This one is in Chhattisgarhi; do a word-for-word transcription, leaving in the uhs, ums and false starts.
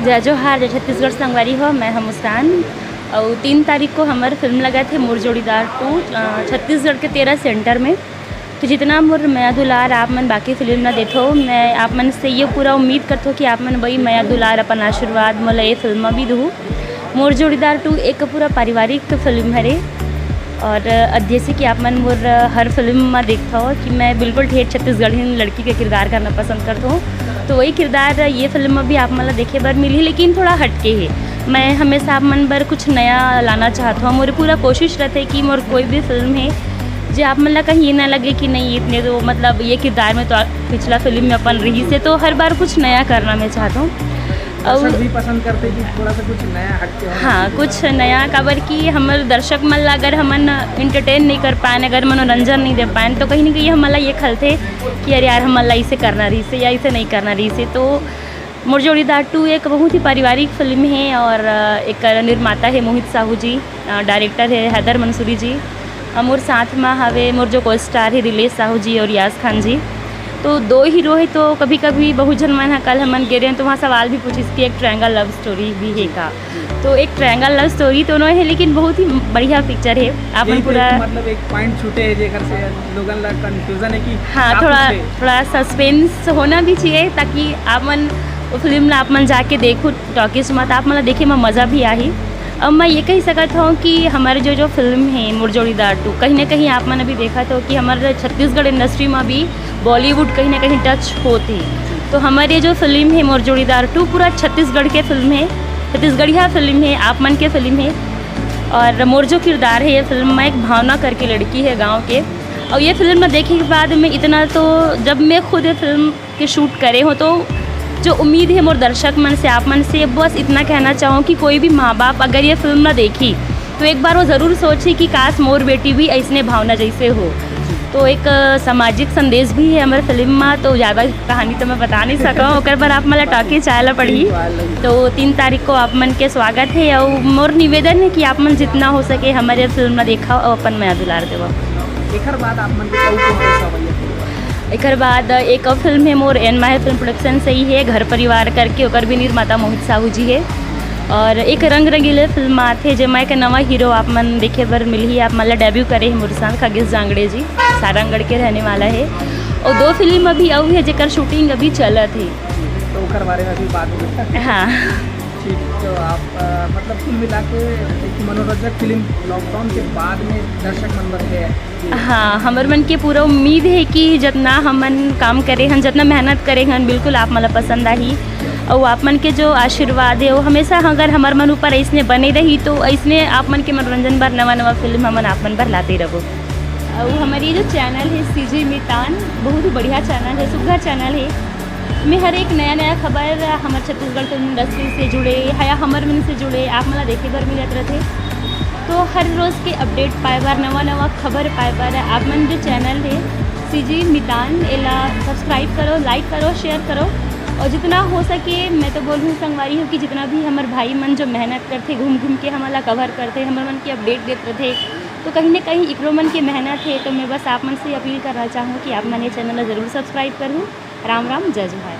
जय जोहार, जय छत्तीसगढ़ संगवारी हो, मैं हूं मुस्कान। अउ तीन तारीख को हमर फिल्म लगत हे मोर जोड़ीदार टू, अ, छत्तीसगढ़ के तेरा सेंटर में। तो जितना मोर मया दुलार आप मन बाकी फिल्म ला देथो, मैं आप मन से ये पूरा उम्मीद करथो कि आप मन वही मया दुलार, अपन आशीर्वाद मोला ये फिल्म में भी दू। मोर जोड़ीदार टू एक पूरा पारिवारिक फिल्म हरे, और, अ, जैसे कि आप मन मोर, अ, हर फिल्म में देखथो कि मैं बिल्कुल ठेठ छत्तीसगढ़ी लड़की के किरदार करना पसंद करथो, तो वही किरदार ये फिल्म में भी आप मन ला देखे बर मिलही, लेकिन थोड़ा हटके हे। मैं हमेशा आप मन बर कुछ नया लाना चाहत हूँ। मोर पूरा कोशिश रहते कि मोर कोई भी फिल्म हे, जे आप मन ला कहीं ये ना लगे कि नहीं, इतने तो, मतलब, ये किरदार में तो पिछला फिल्म में अपन रही से, तो हर बार कुछ नया करना मैं चाहत हूँ। अउ दर्शक भी पसंद करते कि थोड़ा सा कुछ नया हटके हो। हाँ, कुछ नया, काबर कि हमर दर्शक मन ला अगर हमन एंटरटेन नहीं कर पाएन, अगर मनोरंजन नहीं दे पाएन, तो कहीं ना कहीं हमन ला ये खलथे कि अरे यार, हमन ला इसे करना रही से या इसे नहीं करना रही से। तो मोर जोड़ीदार टू एक बहुत ही पारिवारिक फिल्म हे और, अ, एकर निर्माता हे मोहित साहू जी, अ, डायरेक्टर हे हैदर मंसूरी जी, अउ मोर साथ मा हवे मोर जो को स्टार हे रिलेश साहू जी और यास खान जी। तो दो हीरो हे, तो कभी-कभी बहुत झन मन ह, कल हमन गे रहेन तो वहाँ सवाल भी पूछिस कि एक ट्रायंगल लव स्टोरी भी हे का? तो एक ट्रायंगल लव स्टोरी तो नो हे, लेकिन बहुत ही बढ़िया पिक्चर हे। आप मन एक, पूरा एक, मतलब, एक पॉइंट छूटे हे, जेकर से लोगन ला कंफ्यूजन हे कि हाँ, का थोड़ा, पूछे। थोड़ा सस्पेंस होना भी चाहिए, ताकि आप मन वो फिल्म ला आप मन जाके देखो टॉकीज में, तो आप मन ला देखे में मज़ा भी आही। अब मैं ये कही सकत हूँ कि हमारे जो, जो फिल्म हे मोर जोड़ीदार टू, कहीं ना कहीं आप मन अभी देखत हो कि हमारे छत्तीसगढ़ इंडस्ट्री में भी बॉलीवुड कहीं ना कहीं टच होत हे। तो हमारे जो फिल्म हे मोर जोड़ीदार टू, पूरा छत्तीसगढ़ के फिल्म हे, छत्तीसगढ़िया फिल्म हे, आप मन के फिल्म हे। और मोर जो किरदार हे ये फिल्म में, एक भावना करके लड़की हे गाँव के, और ये फिल्म में देखे के बाद में इतना तो, जब मैं खुद ये फिल्म के शूट करे हो, तो जो उम्मीद हे मोर दर्शक मन से, आप मन से बस इतना कहना चाहूँ कि कोई भी माँ बाप अगर ये फिल्म ना देखी, तो एक बार वो ज़रूर सोची कि काश मोर बेटी भी ऐसने भावना जैसे हो। तो एक, अ, सामाजिक संदेश भी हे हमर फिल्म में, तो ज़्यादा कहानी तो मैं बता नहीं सकूँ, ओकर बर आप मन ला टॉकीज आए ला पड़ही। तो तीन तारीख को आप मन के स्वागत हे, और मोर निवेदन हे कि आप मन जितना हो सके हमारे फिल्म ला देखा और अपन मया दुलार देवा। एकर बाद आप मन के अउ कौन कौन सा भैया? एकर बाद एक और फिल्म हे मोर एन माहे फिल्म प्रोडक्शन से ही हे, घर परिवार करके, ओकर भी निर्माता मोहित साहू जी हे। और एक रंग रंगीले फिल्म आत हे, जेमा एक नवा हीरो आप मन देखे बर मिलही, आप मन ला डेब्यू करे हे मोर साथ खगेश जांगड़े जी, सारंगढ़ के रहने वाला हे। और दो फिल्म अभी अउ हे, जेकर शूटिंग अभी चलत हे। तो ओकर बारे में भी बात होगी। हाँ। ठीक, तो आप, अ, मतलब, कुल मिला के एक मनोरंजक फिल्म लॉकडाउन के बाद में दर्शक मन बर हे। हाँ, हमर मन के पूरा उम्मीद हे कि जितना हमन काम करे हन, जितना मेहनत करे हन, बिल्कुल आप मन ला पसंद आही। अउ आप मन के जो आशीर्वाद हे, वो हमेशा अगर हमर मन ऊपर ऐसने बने रही, तो ऐसने आप मन के मनोरंजन बर नवा नवा फिल्म हमन आप मन बर लाते रहबो। अउ हमर ये जो चैनल हे सीजी मितान, बहुत ही बढ़िया चैनल हे, सुग्घर चैनल हे। में हर एक नया नया खबर हमर छत्तीसगढ़ फिल्म इंडस्ट्री से जुड़े या हमर मन से जुड़े आप मन ला देखे बर मिलत रथे। तो हर रोज के अपडेट पाए बर, नवा नवा खबर पाए बर आप मन जो चैनल हे सीजी मितान, एला सब्सक्राइब करो, लाइक करो, शेयर करो। और जितना हो सके, मैं तो बोलूँ संगवारी हो कि जितना भी हमर भाई मन जो मेहनत करथे, घूम घूम के हमन ला कवर करथे, हमर मन के अपडेट देत रथे, तो कहीं ना कहीं इकरो मन के मेहनत हे। तो मैं बस आप मन से अपील करना चाहूँ कि आप मन ये चैनल ला जरूर सब्सक्राइब करहू। राम राम, जय जोहार।